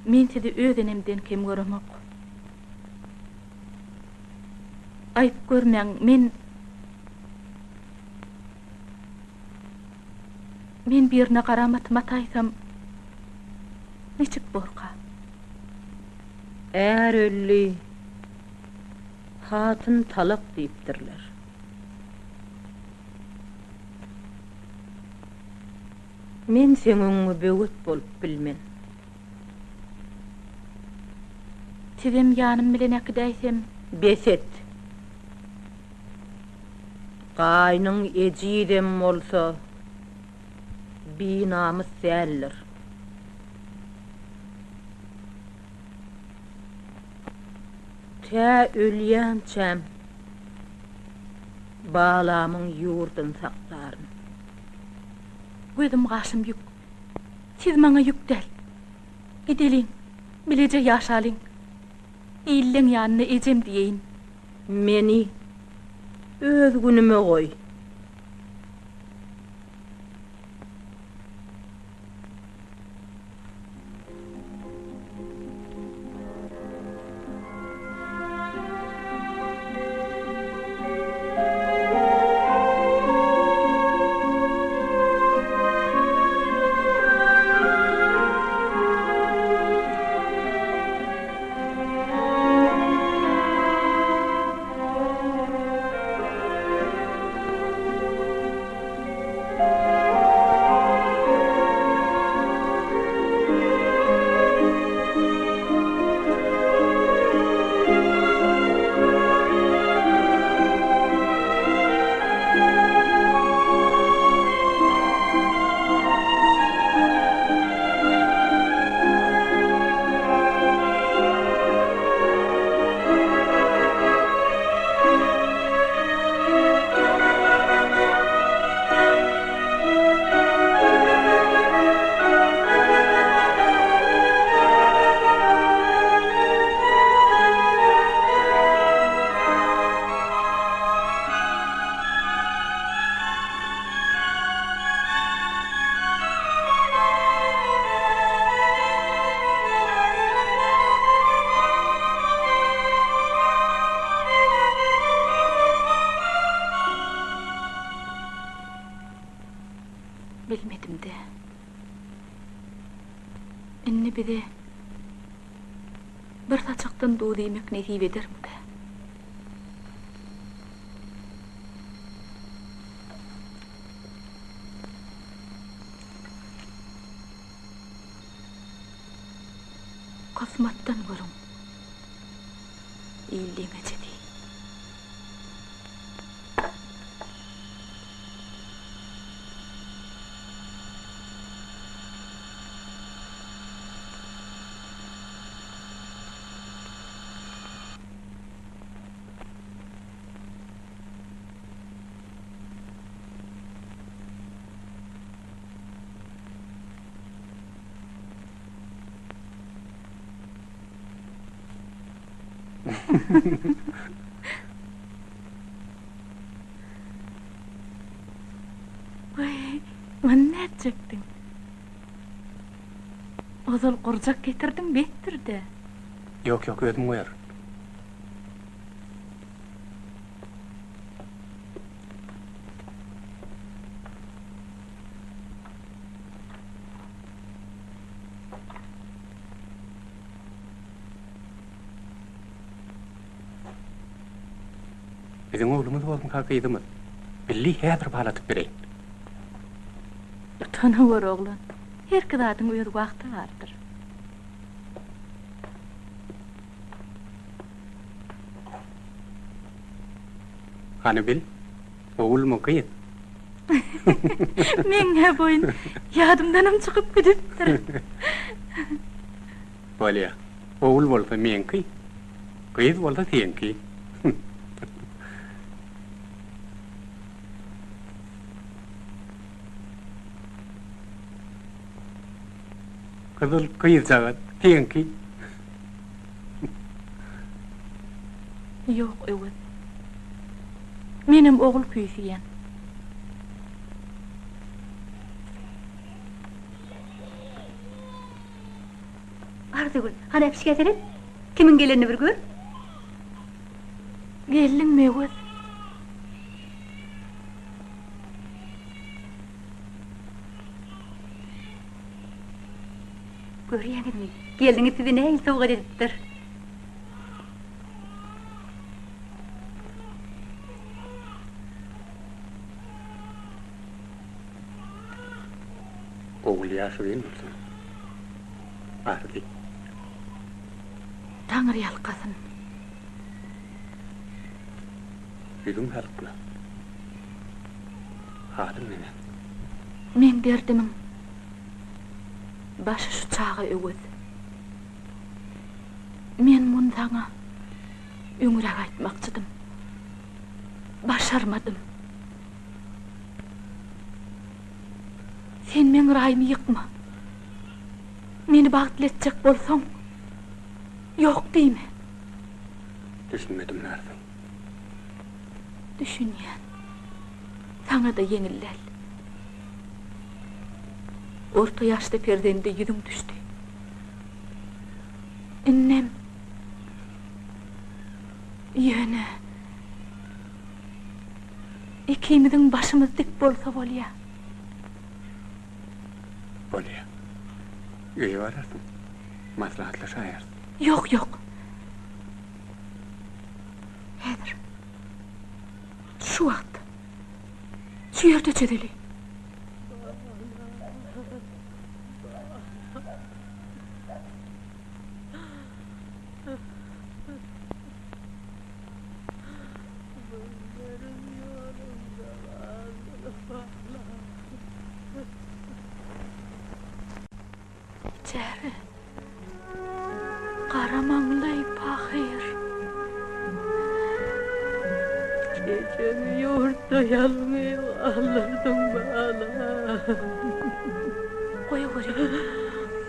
Men sizi öz enemden kem göremok. Aýyp görmäň, men Men birine garamatymy ataýsam, niçik borka? Är öldi, hatyn talak diýipdirler. Men seň öňüňe böwet bolup bilmen. Sizem ýanym bilen äkidäýsem. Bes et. Gaýnyň ejizem bolsa, binamys däldir. Tä ölýänçäm balamyň ýurduny saklaryn. Gözüm gaşym ýük. Siz maňa ýük däl. Gideliň, bileje ýaşalyň. Illeň ýanynda ejem diýeýin. Meni öz günüme goý. Bilmedim-dä. Indi bize bir saçakdan duz iýmek nesip edermikä? Kysmatdan görüň, illiň ejesi. Weý, muny nätjekdiň? Ozal gurjak getirdiň, besdir-dä. Ýok, ýok, özüm goýaryn. Biziň oglumyz bormyka gyzymyz? Billi häzir balatyp bereýin. Utanaweri oglan. Herki zadyň öz wagty bardyr. Hany bil, ogulmy gyz? Meň-hä boýun ýadymdanam çykyp gidipdir. Bolýa. Ogul bolsa meňki, gyz bolsa seňki. Gyzyl gyzjagaz seňki. Ýok, Öwez. Menem ogul küýseýän. Arzygül, hany äpişgä seret. Kimiň gelenini bir gör. Geldiňmi Öwez? Görýäňizmi, gelniňiz size nähili sowgat edipdir. Ogul ýaşy uzyn bolsun. Arzy. Taňry ýalkasyn. Ýüzüň salykla. Halyň neneň? Meň derdimiň başy şu çaga Öwez. Men muny saňa öňräk aýtmakçydym. Başarmadym. Sen meň raýymy ýykma. Meni bagtly etjek bolsaň, ýok diýme. Düşünmedim Narsyň. Düşünýän. Saňa-da ýeňil däl. Orta ýaşda perzende ýüzüň düşdi. Indem Ýöne ikimiziň başymyz dik bolsa bolýa. Bolýa. Öýe bararsyň. Maslahatlaşaýarys. Ýok, ýok. Häzir. Şu wagt. Şu ýerde çözeli. Biçäre gara maňlaý pahyr. Ejemi ýurtda ýalňyz galdyrdyň balam. Goýaweriň,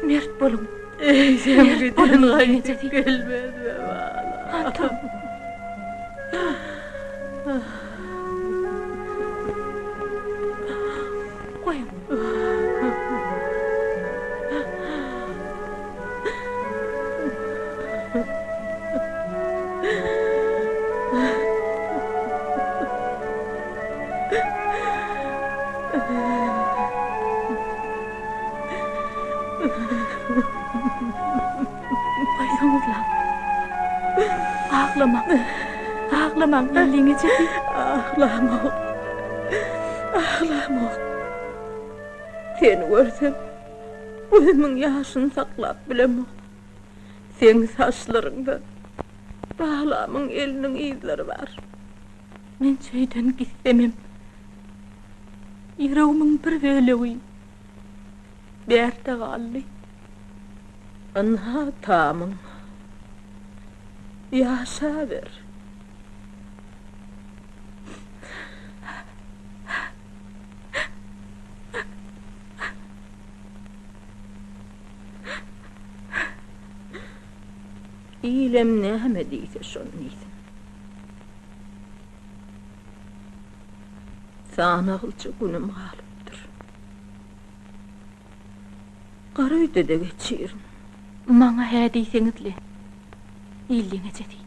mert boluň. Eýsem giden gaýdyp gelmez be balam. Turuň. Goýuň. Goýsaňyzlaň. Aglamaň. Aglamaň, Illiň ejesi. Aglamok. Aglamok. Seni görsem, gözümiň ýaşyny saklap bilemok. Seň saçlaryňda balamyň eliniň yzlary bar. Men çöýden gitsemem, ýüregimiň bir bölegi bärde galdy. Ynha tamyň. Ýaşaber. Ilem näme diýse şony diýsin. Sanaglyja günüm galypdyr. Gara öýde-de geçirin. Maňa hä diýseňiz-le, Illiň ejesi.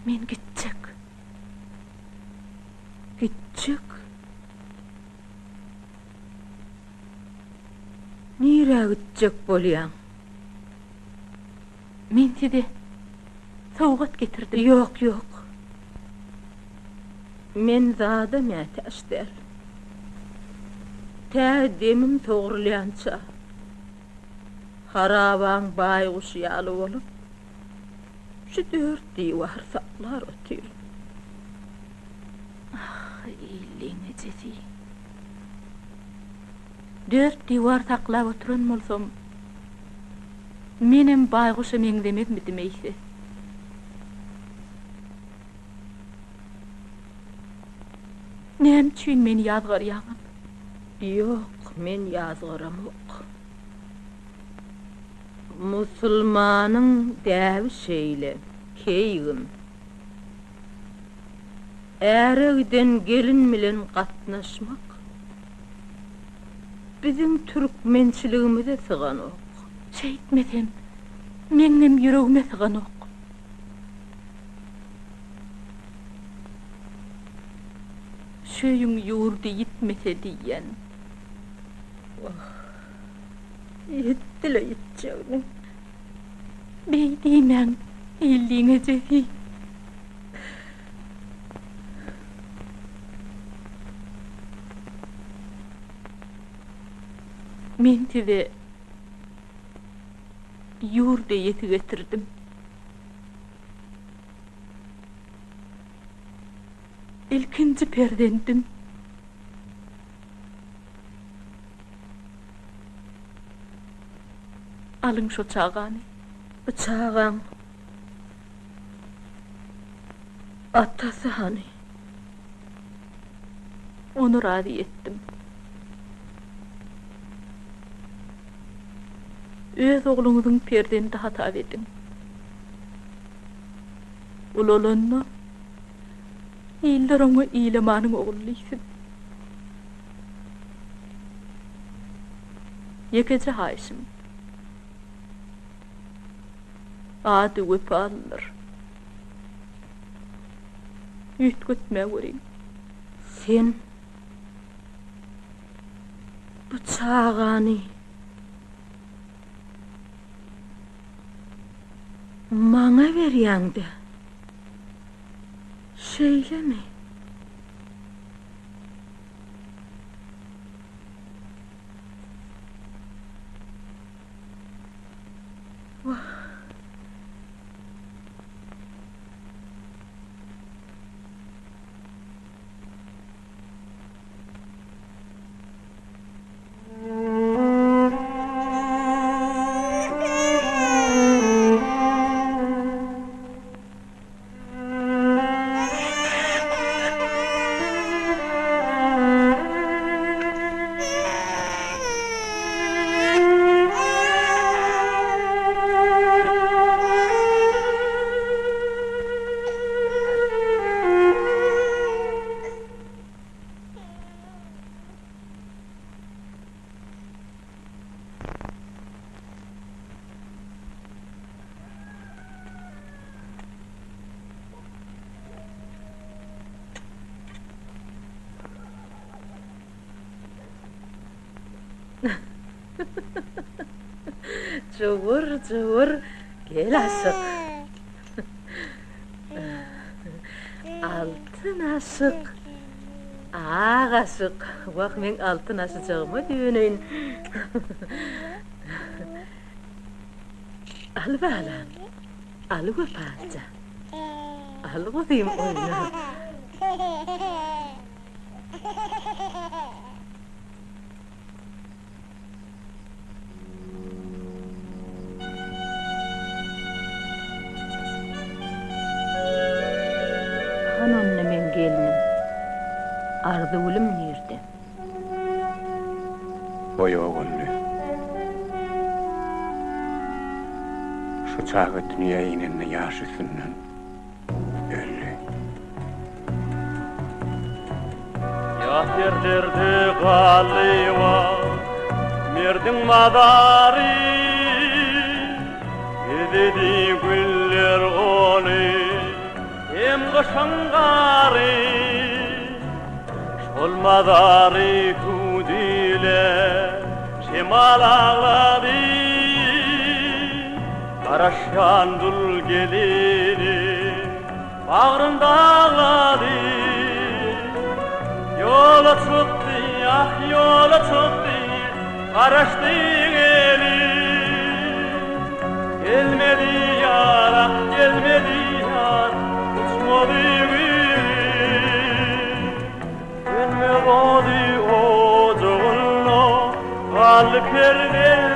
Men gitjek. Gitjek? Nirä gitjek bolýaň? Men size sowgat getirdim. Ýok, ýok. Men zada mätäç däl. Tä demim sogrulýança, harabaň baýguşy ýaly bolup, şu dört diwar saklar otyryn. Ah, illeň ejesi. Dört diwar saklap oturan bolsam, menem baýguşa meňzemezmidim eýse? Näme üçin meni ýazgarýaňyz? Ýok, men ýazgaramok. Musulmanyň däbi şeýle, keýgim. Äre giden gelin bilen gatnaşmak biziň türkmençiligimize syganok. Şeýtmesem, meňňem ýüregime syganok. Şu öýüň ýurdy ýitmese diýýän. Wah, ýitdi-le ýitjegini. Beý diýmäň, Illiň ejesi. Men size ýurt eýesi getirdim. Ilkinji perzendim. Alyň şo çagany. Bu çagaň atasy hany? Ony razy etdim. Öz ogluňyzyň perzendi hasap ediň. Ulalanda iller oňa Ilamanyň ogly diýsin. Ýekeje haýyşym, ady wepalydyr. Üýtgetmäweriň. Sen bu çagany maňa berýäň-dä, şeýlemi? Wah! Jowur, jowur, gel aşyk. Altyn aşyk, ak aşyk. Wah, meň altyn aşyjagyma döneýin. Al balam, al Wepalyja. Al guzym oýna. Hany onda meň gelnim, Arzygülüm nirde? O ýogaldy. Şu çaga dünýä inende ýaş üstünden öldi. Ýat ýerlerde galdy wah, merdiň mazary, Bezedi güller ony, hem gyşyň gary. Şol mazary hüwdüle şemal aglady, Garaşýan dul gelini Bagryn daglady. Ýola çykdy, ah, ýola çykdy, Garaşdy gelin. Gelmedi ýar, ah, gelmedi ýar, Uçmady güli. Sönmez ody ojagynda, Galdy perzendi.